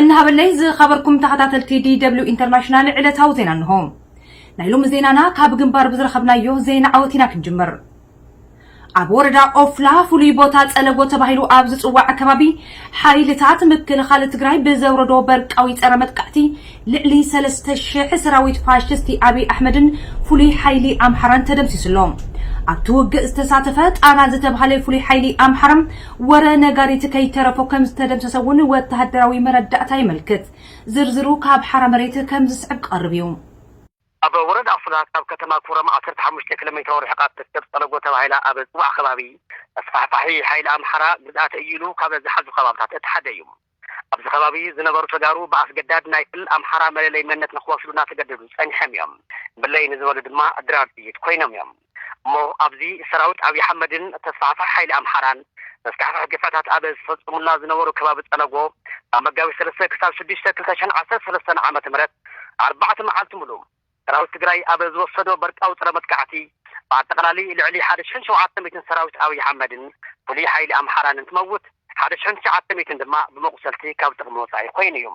እናሃበለይ ዝኸበርኩም ተኸታተልቲ ዲ ደብሊው ኢንተርናሽናል ዕለታዊ ዜና እንሆ። ናይ ሎሚ ዜናና ካብ ግንባር ብዝረኸብናዮ ዜና ዓወት ኢና ክንጅምር። ኣብ ወረዳ ኦፍላ ፍሉይ ቦታ ጸለጎ ተባሂሉ ኣብ ዝጽዋዕ ከባቢ ሓይልታት ምክልኻል ትግራይ ብዘውረዶ በርቃዊ ጸረ መጥቃዕቲ ልዕሊ ሰለስተ ሽሕ ሰራዊት ፋሽስቲ ኣብይ ኣሕመድን ፍሉይ ሓይሊ ኣምሓራን ተደምሲሱሎ። ኣብቲ ውግእ ዝተሳተፈ ጣና ዝተባህለ ፍሉይ ሓይሊ ኣምሓራ ወረ ነጋሪት ከይተረፎ ከም ዝተደምሰሰ እውን ወተሃደራዊ መረዳእታ የመልክት። ዝርዝሩ ካብ ሓራ መሬት ከም ዝስዕብ ክቐርብ እዩ። ኣብ ወረዳ ኣፍላ ካብ ከተማ ኮረም ዓሰርተ ሓሙሽተ ኪሎ ሜትሮ ርሕቓ ትርከብ ጸለጎ ተባሂላ ኣብ ዝጽዋዕ ከባቢ ተስፋሕፋሒ ሓይሊ ኣምሓራ ግዝኣት እዩ ኢሉ ካብ ዝሓዙ ከባብታት እቲ ሓደ እዩ። ኣብዚ ከባቢ ዝነበሩ ተጋሩ ብኣስገዳድ ናይ ክልል ኣምሓራ መለለይ መንነት ንክወስዱ እናተገደዱ ጸኒሖም እዮም። ብለይ ንዝበሉ ድማ ድራር ጥይት ኮይኖም እዮም። እሞ ኣብዚ ሰራዊት ኣብይ ኣሕመድን ተስፋሕፋሒ ሓይሊ ኣምሓራን ዘስካሕክሕ ግፍዕታት ኣብ ዝፈጽሙላ ዝነበሩ ከባቢ ጸለጎ ካብ መጋቢት ሰለስተ ክሳብ ሽዱሽተ ክልተ ሽሕን ዓሰርተ ሰለስተን ዓመተ ምህረት ኣርባዕተ መዓልቲ ሙሉእ ሰራዊት ትግራይ ኣብ ዝወሰዶ በርቃዊ ጸረ መጥቃዕቲ ብኣጠቓላሊ ልዕሊ ሓደ ሽሕን ሸውዓተ ሚእትን ሰራዊት ኣብይ ኣሕመድን ፍሉይ ሓይሊ ኣምሓራን እንትመውት ሓደ ሽሕን ትሽዓተ ሚእትን ድማ ብመቑሰልቲ ካብ ጥቕሚ ወጻኢ ኮይኑ እዩ።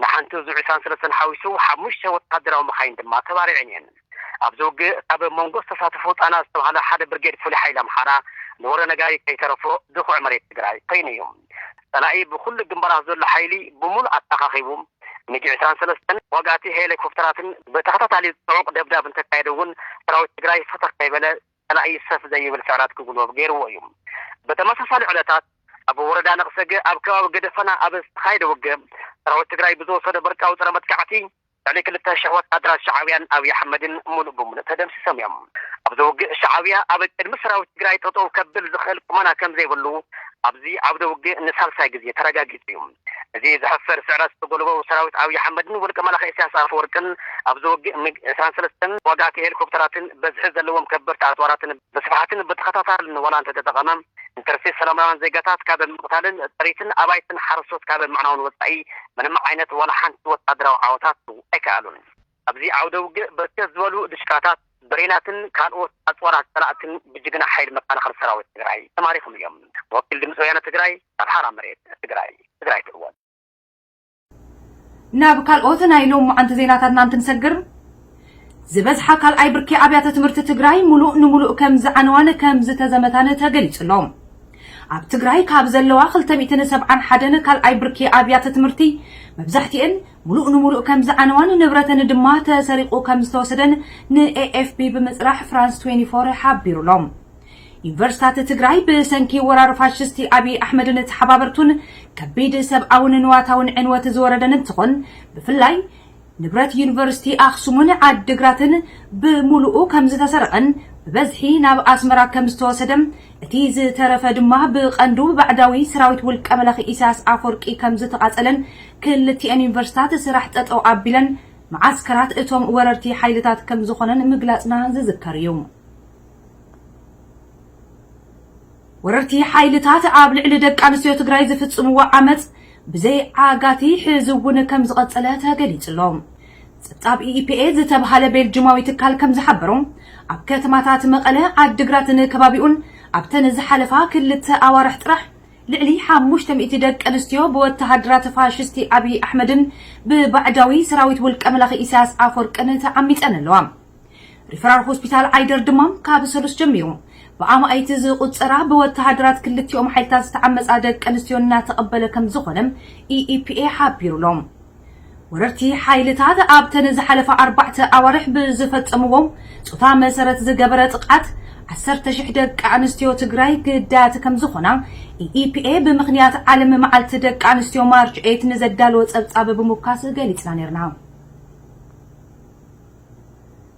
ንሓንቲ ዙ ዕስራን ሰለስተን ሓዊሱ ሓሙሽተ ወታደራዊ መኻይን ድማ ተባሪዐን እየን። ኣብዚ ውግእ ካብ መንጎ ዝተሳተፉ ጣና ዝተባህለ ሓደ ብርጌድ ፍሉይ ሓይሊ ኣምሓራ ንወረ ነጋሪት ከይተረፎ ድኹዕ መሬት ትግራይ ኮይኑ እዩ። ጸላኢ ብኹሉ ግንባራት ዘሎ ሓይሊ ብምሉእ ኣተኻኺቡ ሚግ ዕስራን ሰለስተን ተዋጋእቲ ሄሊኮፕተራትን ብተኸታታሊ ጽዑቕ ደብዳብ እንተካየደ እውን ሰራዊት ትግራይ ፈተኽ ከይበለ ጸላኢ ሰፍ ዘይብል ስዕራት ክጉልበብ ገይርዎ እዩ። ብተመሳሳሊ ዕለታት ኣብ ወረዳ ነቕሰገ ኣብ ከባቢ ገደፈና ኣብ ዝተኻየደ ውግእ ሰራዊት ትግራይ ብዝወሰዶ በርቃዊ ጸረ መጥቃዕቲ ልዕሊ ክልተ ሽሕ ወታደራት ሻዕብያን ኣብይ ኣሕመድን ሙሉእ ብሙሉእ ተደምሲሶም እዮም። ኣብዚ ውግእ ሻዕብያ ኣብ ቅድሚ ሰራዊት ትግራይ ጠጠው ከብል ዝኽእል ቁመና ከም ዘይብሉ ኣብዚ ዓውደ ውግእ ንሳልሳይ ግዜ ተረጋጊጹ እዩ። እዚ ዘሕፍር ስዕረት ዝተጎልበቡ ሰራዊት ኣብይ ኣሕመድን ውልቀ መላኺ ኢሳያስ ኣፈወርቅን ኣብዚ ውግእ ሚግ ዕስራን ሰለስተን ተዋጋእቲ ሄሊኮፕተራትን በዝሒ ዘለዎም ከበድቲ ኣጽዋራትን ብስፍሓትን ብተኸታታልን ዋላ እንተተጠቐመ እንተርሲ ሰላማውያን ዜጋታት ካብ ምቕታልን ጥሪትን ኣባይትን ሓረስቶት ካብ ምዕናውን ወጻኢ ምንም ዓይነት ዋላ ሓንቲ ወታደራዊ ዓወታት ኣይከኣሉን። ኣብዚ ዓውደ ውግእ በርከት ዝበሉ ድሽቃታት፣ ብሬናትን ካልኦት ኣጽዋራት ጸላእትን ብጅግና ሓይሊ መከላኸሊ ሰራዊት ትግራይ ተማሪኾም እዮም። ወኪል ድምፂ ወያነ ትግራይ ካብ ሓራ መሬት ትግራይ፣ ትግራይ ትዕወት። ናብ ካልኦት ናይ ሎማዓንቲ ዜናታትና እንትንሰግር፣ ዝበዝሓ ካልኣይ ብርኪ ኣብያተ ትምህርቲ ትግራይ ሙሉእ ንሙሉእ ከም ዝዓነዋን ከም ዝተዘመታን ተገሊጹ ኣሎ። ኣብ ትግራይ ካብ ዘለዋ ክልተ ሚእትን ሰብዓን ሓደን ካልኣይ ብርኪ ኣብያተ ትምህርቲ መብዛሕትኤን ሙሉእ ንሙሉእ ከም ዝዓነዋን ንብረተን ድማ ተሰሪቑ ከም ዝተወሰደን ን ኤ ኤፍ ፒ ብምጽራሕ ፍራንስ ትዌንቲ ፎር ሓቢሩ ኣሎ። ዩኒቨርሲታት ትግራይ ብሰንኪ ወራር ፋሽስቲ ኣብይ ኣሕመድን ተሓባበርቱን ከቢድ ሰብኣውን ንዋታውን ዕንወት ዝወረደን እንትኾን፣ ብፍላይ ንብረት ዩኒቨርሲቲ ኣኽሱምን ዓድግራትን ብምሉኡ ከም ዝተሰረቐን ብበዝሒ ናብ ኣስመራ ከም ዝተወሰደን እቲ ዝተረፈ ድማ ብቐንዱ ብባዕዳዊ ሰራዊት ውልቀ መላኺ ኢሳያስ ኣፈወርቂ ከም ዝተቓጸለን ክልቲኤን ዩኒቨርሲታት ስራሕ ጠጠው ኣቢለን መዓስከራት እቶም ወረርቲ ሓይልታት ከም ዝኾነን ምግላጽና ዝዝከር እዩ። ወረርቲ ሓይልታት ኣብ ልዕሊ ደቂ ኣንስትዮ ትግራይ ዝፍጽምዎ ዓመጽ ብዘይ ዓጋቲ ሕዚ እውን ከም ዝቐጸለ ተገሊጹ ኣሎ። ጸብጻብ ኢ ኢ ፒ ኤ ዝተብሃለ ቤልጅማዊ ትካል ከም ዝሓበሮ፣ ኣብ ከተማታት መቐለ፣ ዓድግራትን ከባቢኡን ኣብተን ዝሓለፋ ክልተ ኣዋርሕ ጥራሕ ልዕሊ ሓሙሽተ ሚእቲ ደቂ ኣንስትዮ ብወተሃደራት ፋሽስቲ ኣብይ ኣሕመድን ብባዕዳዊ ሰራዊት ውልቀ መላኺ ኢሳያስ ኣፈወርቅን ተዓሚጸን ኣለዋ። ሪፈራል ሆስፒታል ዓይደር ድማ ካብ ሰሉስ ጀሚሩ ብኣማኢት ዝቑጸራ ብወተሃደራት ክልቲኦም ሓይልታት ዝተዓመጻ ደቂ ኣንስትዮ እናተቐበለ ከም ዝኾነ ኢ ኢ ፒ ኤ ሓቢሩ ኣሎ። ወረርቲ ሓይልታት ኣብተን ዝሓለፋ ኣርባዕተ ኣዋርሕ ብዝፈጸምዎም ጾታ መሰረት ዝገበረ ጥቕዓት ዓሰርተ ሽሕ ደቂ ኣንስትዮ ትግራይ ግዳያት ከም ዝኾና ኢ ኢ ፒ ኤ ብምኽንያት ዓለም መዓልቲ ደቂ ኣንስትዮ ማርች ኤይት ንዘዳለዎ ጸብጻብ ብምውካስ ገሊጽና ነርና።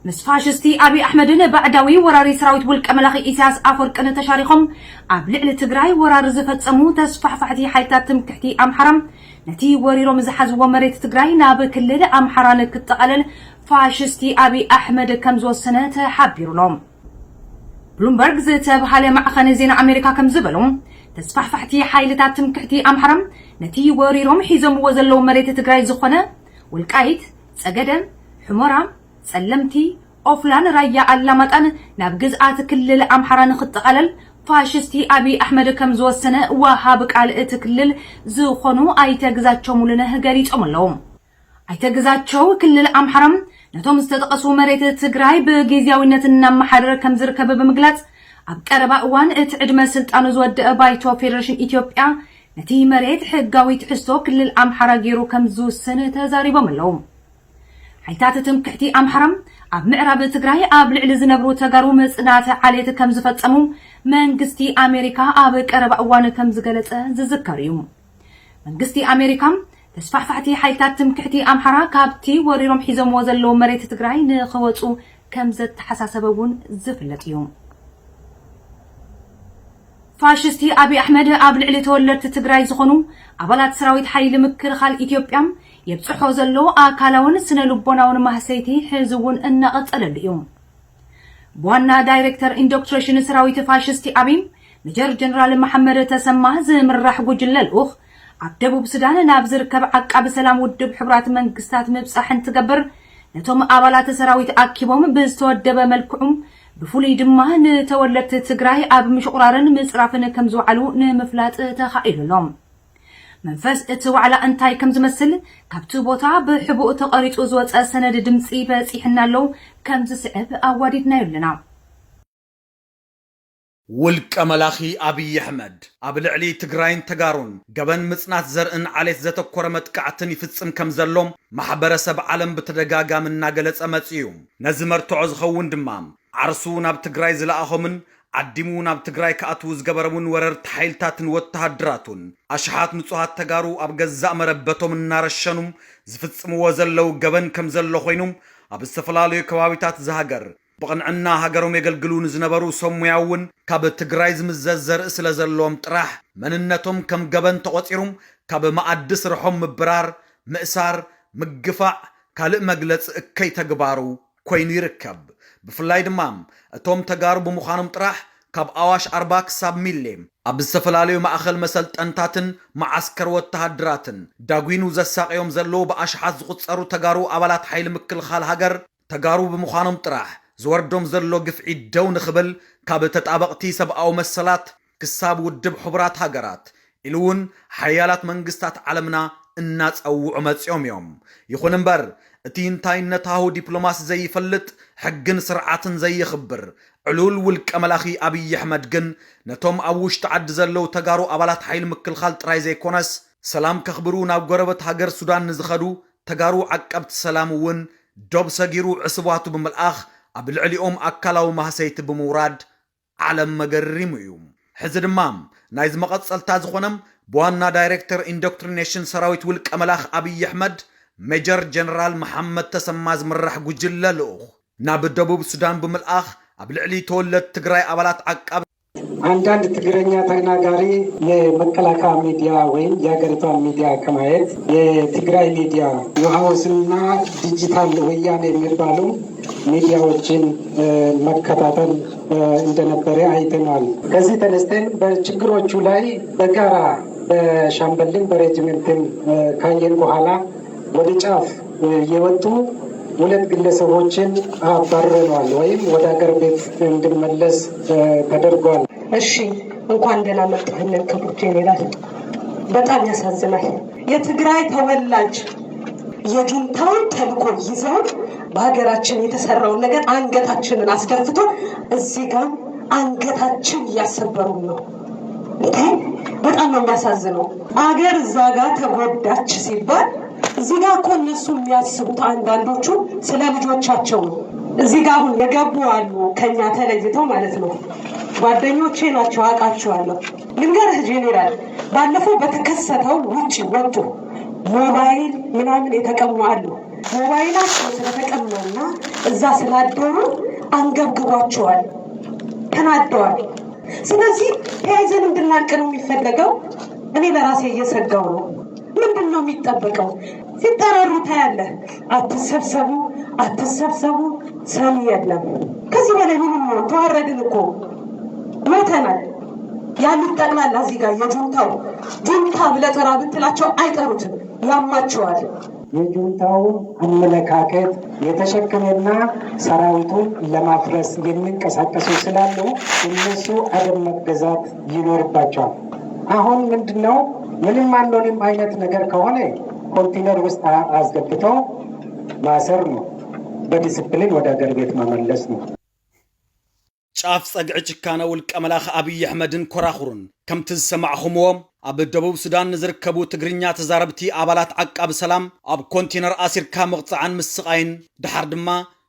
ምስ ፋሽስቲ ኣብይ ኣሕመድን ባዕዳዊ ወራሪ ሰራዊት ውልቀ መላኺ ኢሳያስ ኣፈወርቅን ተሻሪኾም ኣብ ልዕሊ ትግራይ ወራር ዝፈጸሙ ተስፋሕፋሕቲ ሓይልታት ትምክሕቲ ኣምሓራ ነቲ ወሪሮም ዝሓዝዎ መሬት ትግራይ ናብ ክልል ኣምሓራ ንክጠቓለል ፋሽስቲ ኣብይ ኣሕመድ ከም ዝወሰነ ተሓቢሩ ኣሎ። ብሉምበርግ ዝተብሃለ ማዕኸን ዜና ኣሜሪካ ከም ዝበሎ፣ ተስፋሕፋሕቲ ሓይልታት ትምክሕቲ ኣምሓራ ነቲ ወሪሮም ሒዞምዎ ዘለዉ መሬት ትግራይ ዝኾነ ወልቃይት፣ ጸገደ፣ ሑመራ፣ ጸለምቲ፣ ኦፍላን ራያ ኣላማጣን ናብ ግዝኣት ክልል ኣምሓራ ንክጠቓለል ፋሽስቲ ኣብይ ኣሕመድ ከም ዝወሰነ ወሃቢ ቃል እቲ ክልል ዝኾኑ ኣይተ ግዛቸው ሙሉነህ ገሊጾም ኣለዉ። ኣይተ ግዛቸው ክልል ኣምሓራ ነቶም ዝተጠቐሱ መሬት ትግራይ ብግዝያዊነት እናመሓደረ ከም ዝርከብ ብምግላጽ፣ ኣብ ቀረባ እዋን እቲ ዕድመ ስልጣኑ ዝወደአ ባይቶ ፌደሬሽን ኢትዮጵያ ነቲ መሬት ሕጋዊ ትሕዝቶ ክልል ኣምሓራ ገይሩ ከም ዝውስን ተዛሪቦም ኣለዉ። ሓይልታት ትምክሕቲ ኣምሓራ ኣብ ምዕራብ ትግራይ ኣብ ልዕሊ ዝነብሩ ተጋሩ ምጽናት ዓሌት ከም ዝፈጸሙ መንግስቲ ኣሜሪካ ኣብ ቀረባ እዋን ከም ዝገለጸ ዝዝከር እዩ። መንግስቲ ኣሜሪካ ተስፋሕፋሕቲ ሓይልታት ትምክሕቲ ኣምሓራ ካብቲ ወሪሮም ሒዞምዎ ዘለዉ መሬት ትግራይ ንኸወጹ ከም ዘተሓሳሰበ እውን ዝፍለጥ እዩ። ፋሽስቲ ኣብይ ኣሕመድ ኣብ ልዕሊ ተወለድቲ ትግራይ ዝኾኑ ኣባላት ሰራዊት ሓይሊ ምክልኻል ኢትዮጵያ የብፅሖ ዘሎ ኣካላውን ስነ ልቦናውን ማህሰይቲ ሕዚ እውን እናቐጸለሉ እዩ። ብዋና ዳይሬክተር ኢንዶክትሬሽን ሰራዊት ፋሽስቲ ኣብይ ሜጀር ጀነራል መሓመድ ተሰማ ዝምራሕ ጉጅለ ልኡኽ ኣብ ደቡብ ሱዳን ናብ ዝርከብ ዓቃቢ ሰላም ውድብ ሕቡራት መንግስታት ምብጻሕ እንትገብር፣ ነቶም ኣባላት ሰራዊት ኣኪቦም ብዝተወደበ መልክዑ፣ ብፍሉይ ድማ ንተወለድቲ ትግራይ ኣብ ምሽቑራርን ምጽራፍን ከም ዝወዓሉ ንምፍላጥ ተኻኢሉ ኣሎ። መንፈስ እቲ ዋዕላ እንታይ ከም ዝመስል ካብቲ ቦታ ብሕቡእ ተቐሪጹ ዝወጸ ሰነድ ድምጺ በጺሕና ኣሎ፣ ከም ዝስዕብ ኣዋዲድናዮ ኣለና። ውልቀ መላኺ ኣብይ ኣሕመድ ኣብ ልዕሊ ትግራይን ተጋሩን ገበን ምጽናት ዘርእን ዓሌት ዘተኮረ መጥቃዕትን ይፍጽም ከም ዘሎ ማሕበረሰብ ዓለም ብተደጋጋሚ እናገለጸ መጺኡ። ነዚ መርትዖ ዝኸውን ድማ ዓርሱ ናብ ትግራይ ዝለኣኾምን ዓዲሙ ናብ ትግራይ ክኣትዉ ዝገበረምን ወረርቲ ሓይልታትን ወተሃደራቱን ኣሽሓት ንጹሃት ተጋሩ ኣብ ገዛእ መረበቶም እናረሸኑ ዝፍጽምዎ ዘለዉ ገበን ከም ዘሎ ኮይኑ ኣብ ዝተፈላለዩ ከባቢታት ዝሃገር ብቕንዕና ሃገሮም የገልግሉ ንዝነበሩ ሰብ ሙያ እውን ካብ ትግራይ ዝምዘዝ ዘርኢ ስለ ዘለዎም ጥራሕ መንነቶም ከም ገበን ተቖጺሩ ካብ መኣዲ ስርሖም ምብራር፣ ምእሳር፣ ምግፋዕ ካልእ መግለጺ እከይ ተግባሩ ኮይኑ ይርከብ። ብፍላይ ድማ እቶም ተጋሩ ብምዃኖም ጥራሕ ካብ ኣዋሽ ኣርባ ክሳብ ሚሌ ኣብ ዝተፈላለዩ ማእኸል መሰልጠንታትን መዓስከር ወተሃደራትን ዳጒኑ ዘሳቕዮም ዘለዉ ብኣሽሓት ዝቑጸሩ ተጋሩ ኣባላት ሓይሊ ምክልኻል ሃገር ተጋሩ ብምዃኖም ጥራሕ ዝወርዶም ዘሎ ግፍዒ ደው ንኽብል ካብ ተጣበቕቲ ሰብኣዊ መሰላት ክሳብ ውድብ ሕቡራት ሃገራት ኢሉ እውን ሓያላት መንግስታት ዓለምና እናጸውዑ መጺኦም እዮም። ይኹን እምበር እቲ እንታይነት ሃሁ ዲፕሎማሲ ዘይፈልጥ ሕግን ስርዓትን ዘየኽብር ዕሉል ውልቀ መላኺ ኣብይ ኣሕመድ ግን ነቶም ኣብ ውሽጢ ዓዲ ዘለዉ ተጋሩ ኣባላት ሓይሊ ምክልኻል ጥራይ ዘይኮነስ ሰላም ከኽብሩ ናብ ጎረበት ሃገር ሱዳን ንዝኸዱ ተጋሩ ዓቀብቲ ሰላም እውን ዶብ ሰጊሩ ዕስባቱ ብምልኣኽ ኣብ ልዕሊኦም ኣካላዊ ማህሰይቲ ብምውራድ ዓለም መገሪሙ እዩ። ሕዚ ድማ ናይዚ መቐጸልታ ዝኾነ ብዋና ዳይሬክተር ኢንዶክትሪኔሽን ሰራዊት ውልቀ መላኽ ኣብይ ኣሕመድ ሜጀር ጀነራል መሓመድ ተሰማ ዝምራሕ ጉጅለ ልኡኽ ናብ ደቡብ ሱዳን ብምልኣኽ ኣብ ልዕሊ ተወለድቲ ትግራይ ኣባላት ዓቃቢ አንዳንድ ትግረኛ ተናጋሪ የመከላከያ ሚዲያ ወይም የሀገሪቷን ሚዲያ ከማየት የትግራይ ሚዲያ ኒውሃውስና ዲጂታል ወያኔ የሚባሉ ሚዲያዎችን መከታተል እንደነበረ አይተናል። ከዚህ ተነስተን በችግሮቹ ላይ በጋራ በሻምበልም በሬጅመንትም ካየን በኋላ ወደ ጫፍ የወጡ ሁለት ግለሰቦችን አባረነዋል ወይም ወደ አገር ቤት እንዲመለስ ተደርጓል። እሺ እንኳን ደህና መጣህልን ክቡር ጄኔራል። በጣም ያሳዝናል። የትግራይ ተወላጅ የጁንታውን ተልዕኮ ይዘው በሀገራችን የተሰራውን ነገር አንገታችንን አስደፍቶ እዚህ ጋር አንገታችን እያሰበሩን ነው። እንዴ በጣም ነው የሚያሳዝነው። አገር እዛ ጋር ተጎዳች ሲባል እዚህ ጋር እኮ እነሱ የሚያስቡት አንዳንዶቹ ስለ ልጆቻቸው ነው። እዚህ ጋር አሁን የገቡ አሉ ከኛ ተለይተው ማለት ነው። ጓደኞቼ ናቸው፣ አውቃቸዋለሁ። ልንገርህ ጄኔራል፣ ባለፈው በተከሰተው ውጭ ወጡ ሞባይል ምናምን የተቀሙ አሉ። ሞባይላቸው ስለተቀማና እዛ ስላደሩ አንገብግቧቸዋል፣ ተናደዋል። ስለዚህ ተያይዘን እንድናልቅ ነው የሚፈለገው። እኔ ለራሴ እየሰጋው ነው። ምንድን ነው የሚጠበቀው? ሲጠራሩ ታያለህ። አትሰብሰቡ፣ አትሰብሰቡ፣ ሰሚ የለም። ከዚህ በላይ ምንም ነው? ተዋረድን እኮ ሞተናል። ያሉት ጠቅላላ እዚህ ጋር የጁንታው ጁንታ ብለህ ጥራ ብትላቸው አይጠሩትም። ያማችኋል። የጁንታውን አመለካከት የተሸከመና ሰራዊቱን ለማፍረስ የሚንቀሳቀሱ ስላሉ እነሱ አደብ መገዛት ይኖርባቸዋል። አሁን ምንድነው? ምንም አንሆንም አይነት ነገር ከሆነ ኮንቴነር ውስጥ አስገብተው ማሰር ነው። በዲስፕሊን ወደ ሀገር ቤት መመለስ ነው። ጫፍ ጸግዒ ጭካነ ውልቀ መላኺ ኣብይ ኣሕመድን ኮራኹሩን ከምቲ ዝሰማዕኹምዎም ኣብ ደቡብ ሱዳን ንዝርከቡ ትግርኛ ተዛረብቲ ኣባላት ዓቃቢ ሰላም ኣብ ኮንቴነር ኣሲርካ ምቕጻዕን ምስቓይን ድሓር ድማ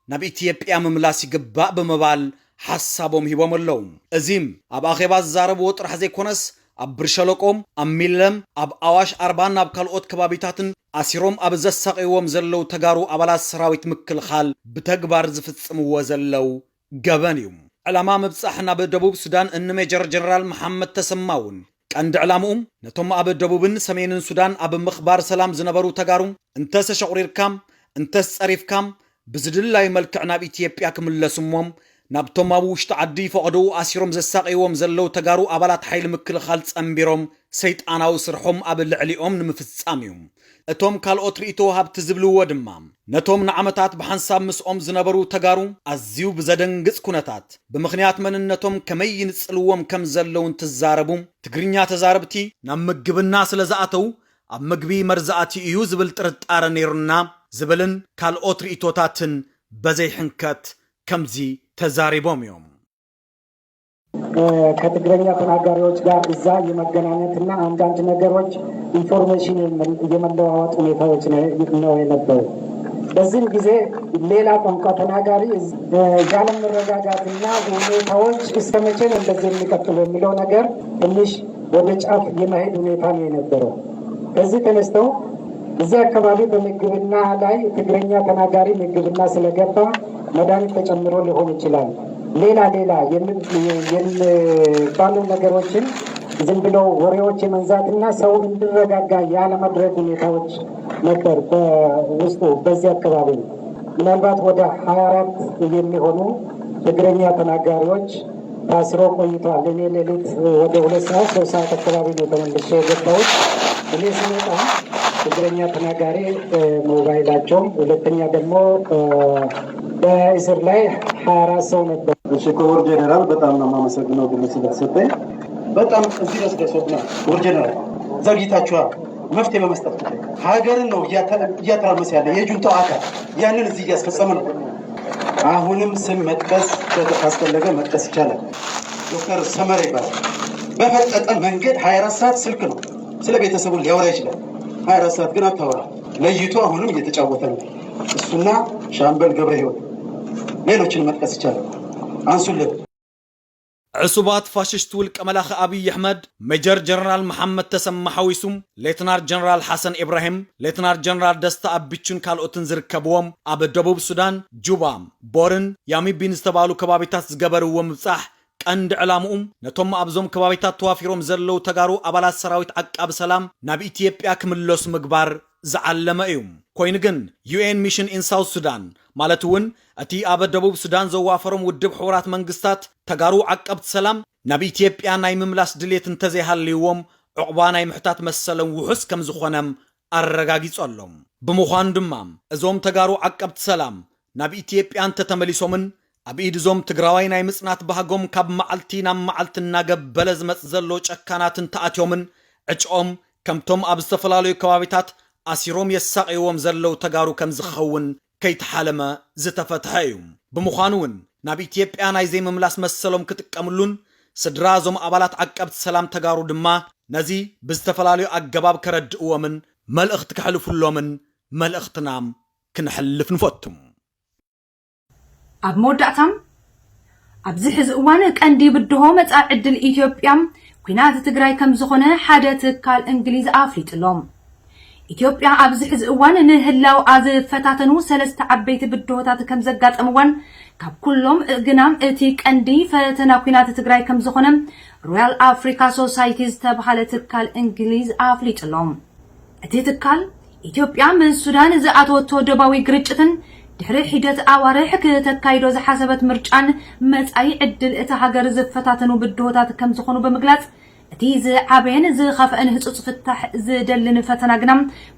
ናብ ኢትዮጵያ ምምላስ ይግባእ ብምባል ሓሳቦም ሂቦም ኣለዉ። እዚም ኣብ ኣኼባ ዝዛረብዎ ጥራሕ ዘይኮነስ ኣብ ብር ሸለቆ፣ ኣብ ሚለም፣ ኣብ ኣዋሽ ኣርባን ኣብ ካልኦት ከባቢታትን ኣሲሮም ኣብ ዘሳቕይዎም ዘለዉ ተጋሩ ኣባላት ሰራዊት ምክልኻል ብተግባር ዝፍጽምዎ ዘለዉ ገበን እዩ። ዕላማ ምብጻሕ ናብ ደቡብ ሱዳን እኒ ሜጀር ጀነራል መሓመድ ተሰማ እውን ቀንዲ ዕላምኡ ነቶም ኣብ ደቡብን ሰሜንን ሱዳን ኣብ ምኽባር ሰላም ዝነበሩ ተጋሩ እንተስ ኣሸቑሪርካ እንተስ ጸሪፍካ ብዝድላዩ መልክዕ ናብ ኢትዮጵያ ክምለሱ እሞ ናብቶም ኣብ ውሽጢ ዓዲ ፈቐዶኡ ኣሲሮም ዘሳቕይዎም ዘለዉ ተጋሩ ኣባላት ሓይሊ ምክልኻል ጸንቢሮም ሰይጣናዊ ስርሖም ኣብ ልዕሊኦም ንምፍጻም እዩ። እቶም ካልኦት ርእይቶ ወሃብቲ ዝብልዎ ድማ ነቶም ንዓመታት ብሓንሳብ ምስኦም ዝነበሩ ተጋሩ ኣዝዩ ብዘደንግጽ ኩነታት ብምኽንያት መንነቶም ከመይ ይንጽልዎም ከም ዘለዉ እንትዛረቡ ትግርኛ ተዛረብቲ ናብ ምግብና ስለ ዝኣተዉ ኣብ ምግቢ መርዛእቲ እዩ ዝብል ጥርጣረ ነይሩና ዝብልን ካልኦት ርእይቶታትን በዘይ ሕንከት ከምዚ ተዛሪቦም እዮም። ከትግረኛ ተናጋሪዎች ጋር እዛ የመገናኘትና አንዳንድ ነገሮች ኢንፎርሜሽን የመለዋወጥ ሁኔታዎች ነው የነበሩ። በዚህም ጊዜ ሌላ ቋንቋ ተናጋሪ ያለመረጋጋትና ሁኔታዎች እስከ መቼ ነው እንደዚህ የሚቀጥሉ የሚለው ነገር ትንሽ ወደ ጫፍ የመሄድ ሁኔታ ነው የነበረው። ከዚህ ተነስተው እዚህ አካባቢ በምግብና ላይ ትግረኛ ተናጋሪ ምግብና ስለገባ መድኃኒት ተጨምሮ ሊሆን ይችላል። ሌላ ሌላ የሚባሉ ነገሮችን ዝም ብሎ ወሬዎች የመንዛትና ሰው እንዲረጋጋ ያለማድረግ ሁኔታዎች ነበር በውስጡ በዚህ አካባቢ። ምናልባት ወደ ሃያ አራት የሚሆኑ ትግረኛ ተናጋሪዎች ታስሮ ቆይተዋል። እኔ ሌሊት ወደ ሁለት ሰዓት ሶስት ሰዓት አካባቢ ነው ተመልሼ የገባሁት። እኔ ስመጣ ትግረኛ ተናጋሪ ሞባይላቸውም፣ ሁለተኛ ደግሞ በእስር ላይ ሃያ አራት ሰው ነበር። እሺ ክቡር ጄኔራል፣ በጣም ነው የማመሰግነው እድሉ ስለተሰጠኝ። በጣም እዚህ ድረስ ደርሶብናል። ክቡር ጄኔራል፣ ዘግይታችኋል። መፍትሄ በመስጠት ጉዳይ ሀገርን ነው እያተራመሰ ያለ የጁንታው አካል። ያንን እዚህ እያስፈጸመ ነው። አሁንም ስም መጥቀስ ካስፈለገ መጥቀስ ይቻላል። ዶክተር ሰመረ ይባላል። በፈጠጠ መንገድ ሃያ አራት ሰዓት ስልክ ነው። ስለ ቤተሰቡ ሊያወራ ይችላል። ሃያ አራት ሰዓት ግን አታወራ። ለይቶ አሁንም እየተጫወተ ነው። እሱና ሻምበል ገብረ ህይወት፣ ሌሎችን መጥቀስ ይቻላል። አንሱልን። ዕሱባት ፋሽስት ውልቀ መላኺ ኣብይ ኣሕመድ ሜጀር ጀነራል መሓመድ ተሰማ ሓዊሱ ሌትናር ጀነራል ሓሰን ኢብራሂም፣ ሌትናር ጀነራል ደስታ ኣቢቹን ካልኦትን ዝርከብዎም ኣብ ደቡብ ሱዳን ጁባ፣ ቦርን ያሚቢን ዝተባሉ ከባቢታት ዝገበርዎ ምብጻሕ ቀንዲ ዕላምኡ ነቶም ኣብዞም ከባቢታት ተዋፊሮም ዘለዉ ተጋሩ ኣባላት ሰራዊት ዓቃቢ ሰላም ናብ ኢትዮጵያ ክምለሱ ምግባር ዝዓለመ እዩ። ኮይኑ ግን ዩኤን ሚሽን ኢን ሳውት ሱዳን ማለት እውን እቲ ኣብ ደቡብ ሱዳን ዘዋፈሮም ውድብ ሕቡራት መንግስታት ተጋሩ ዓቀብቲ ሰላም ናብ ኢትዮጵያ ናይ ምምላስ ድሌት እንተዘይሃልይዎም ዕቑባ ናይ ምሕታት መሰሎም ውሑስ ከም ዝኾነ ኣረጋጊጹ ኣሎ። ብምዃኑ ድማ እዞም ተጋሩ ዓቀብቲ ሰላም ናብ ኢትዮጵያ እንተተመሊሶምን ኣብ ኢድ እዞም ትግራዋይ ናይ ምጽናት ባህጎም ካብ መዓልቲ ናብ መዓልቲ እናገበለ ዝመጽእ ዘሎ ጨካናትን ተኣትዮምን ዕጭኦም ከምቶም ኣብ ዝተፈላለዩ ከባቢታት ኣሲሮም የሳቕይዎም ዘለዉ ተጋሩ ከም ዝኸውን ከይተሓለመ ዝተፈትሐ እዩ። ብምዃኑ እውን ናብ ኢትዮጵያ ናይ ዘይምምላስ መሰሎም ክጥቀምሉን ስድራ እዞም ኣባላት ዓቀብቲ ሰላም ተጋሩ ድማ ነዚ ብዝተፈላለዩ ኣገባብ ከረድእዎምን መልእኽቲ ከሕልፉሎምን መልእኽትና ክነሕልፍ ንፈቱ። ኣብ መወዳእታ ኣብዚ ሕዚ እዋን ቀንዲ ብድሆ መጻኢ ዕድል ኢትዮጵያ ኲናት ትግራይ ከም ዝኾነ ሓደ ትካል እንግሊዝ ኣፍሊጡ ኣሎ። ኢትዮጵያ ኣብዚ ሕዚ እዋን ንህላውኣ ዝፈታተኑ ሰለስተ ዓበይቲ ብድሆታት ከም ዘጋጠምዋን ካብ ኩሎም ግና እቲ ቀንዲ ፈተና ኲናት ትግራይ ከም ዝኾነ ሮያል ኣፍሪካ ሶሳይቲ ዝተባሃለ ትካል እንግሊዝ ኣፍሊጡ ኣሎ። እቲ ትካል ኢትዮጵያ ምስ ሱዳን ዝኣተወቶ ደባዊ ግርጭትን ድሕሪ ሒደት ኣዋርሕ ክተካይዶ ዝሓሰበት ምርጫን መጻኢ ዕድል እታ ሃገር ዝፈታተኑ ብድሆታት ከም ዝኾኑ ብምግላጽ እቲ ዝዓበየን ዝኸፍአን ህጹጽ ፍታሕ ዝደልን ፈተና ግና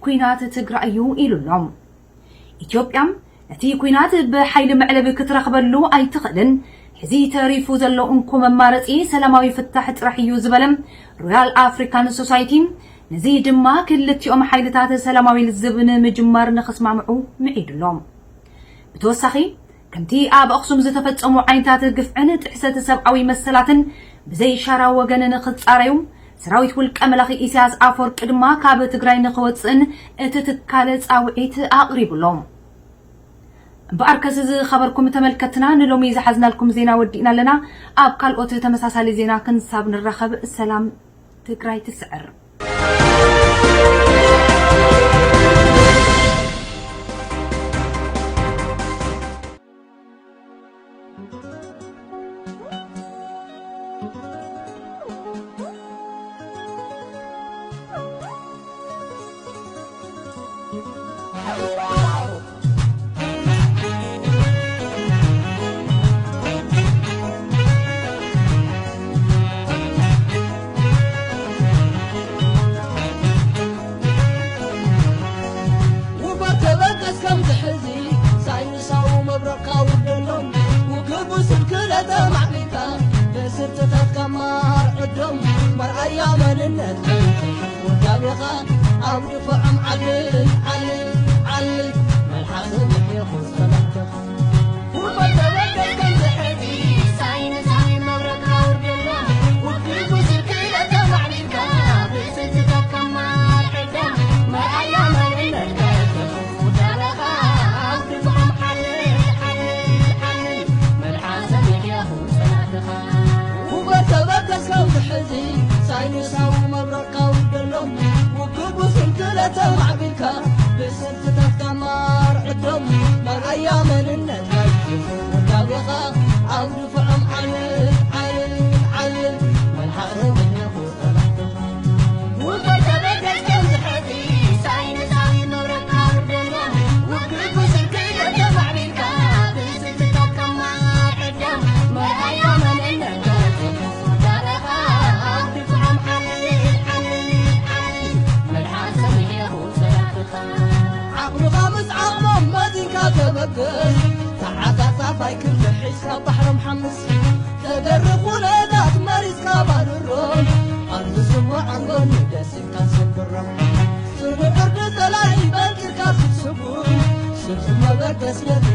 ኲናት ትግራይ እዩ ኢሉ ኣሎ። ኢትዮጵያ ነቲ ኲናት ብሓይሊ መዕለቢ ክትረኽበሉ ኣይትኽእልን። ሕዚ ተሪፉ ዘሎ እንኮ መማረጺ ሰላማዊ ፍታሕ ጥራሕ እዩ ዝበለ ሮያል ኣፍሪካን ሶሳይቲ፣ ነዚ ድማ ክልቲኦም ሓይልታት ሰላማዊ ልዝብ ንምጅማር ንኽስማምዑ ምዒዱ ኣሎ። ብተወሳኺ፣ ከምቲ ኣብ ኣኽሱም ዝተፈጸሙ ዓይነታት ግፍዕን ጥሕሰት ሰብኣዊ መሰላትን ብዘይሻራ ወገን ንኽጻረዩ፣ ሰራዊት ውልቀ መላኺ ኢሳያስ ኣፈወርቂ ድማ ካብ ትግራይ ንኽወጽእን እቲ ትካል ጻውዒት ኣቕሪቡ ኣሎ። እምበኣርከስ ዝኸበርኩም ተመልከትና፣ ንሎሚ ዝሓዝናልኩም ዜና ወዲእና ኣለና። ኣብ ካልኦት ተመሳሳሊ ዜና ክንሳብ ንራኸብ፣ ሰላም ትግራይ ትስዕር። ውበት ተበገስ ከምዚ ሕዚ ሳይንሳዊ መብረቕካ ውደሎም። ውግእ ብስልክለ ተማዕቢልካ ብስርትታትካ ማር ዕዶም። መርኣያ መንነትካ ውዳቤኻ ኣብ ድፍዖም ዓልል ዓልል ዓልል። መልሓስ ምሕየኹ ሰላምታኻ ሳይንሳዊ መብረቕካ ውደሎም። ውግእ ብስንክለ ተማዕቢልካ ብስልትታትካ ማር ዕዶም። መርኣያ መንነትካ ውዳቤኻ ኣብ ድፍዖም ዓልል ዓልል ዓልል። መልሓስ ምሕየኹ ሰላምታኻ ውበት ተበገስ ከምዚ ሕዚ ሳይንሳዊ መብረቕካ ውደሎም። ውግእ ብስንክለ ተማዕቢልካ ብስልትታትካ ማር ዕዶም። መርኣያ መንነትካ ውዳቤኻ ኣብ ድፍዖም ዓልል ዓልል ዓልል። መልሓስ ምሕየኹ ሰላምታኻ ዓቕምኻ ምስ ዓቕሞም መዚንካ ተበገስ። ተዓጻጻፋይ ክርሕስ ካብ ባሕሮም ሓምስ። ተደርብ ኩነታት መሪጽካ ባድሮም። ኣብ ዝስምዖም ጎኒ ደስ ኢልካ ሰብሮም። ስሩዕ ዕርዲ ጸላኢ በርቂርካ ክትስጉም። ስልፊ መበገስ ነቲ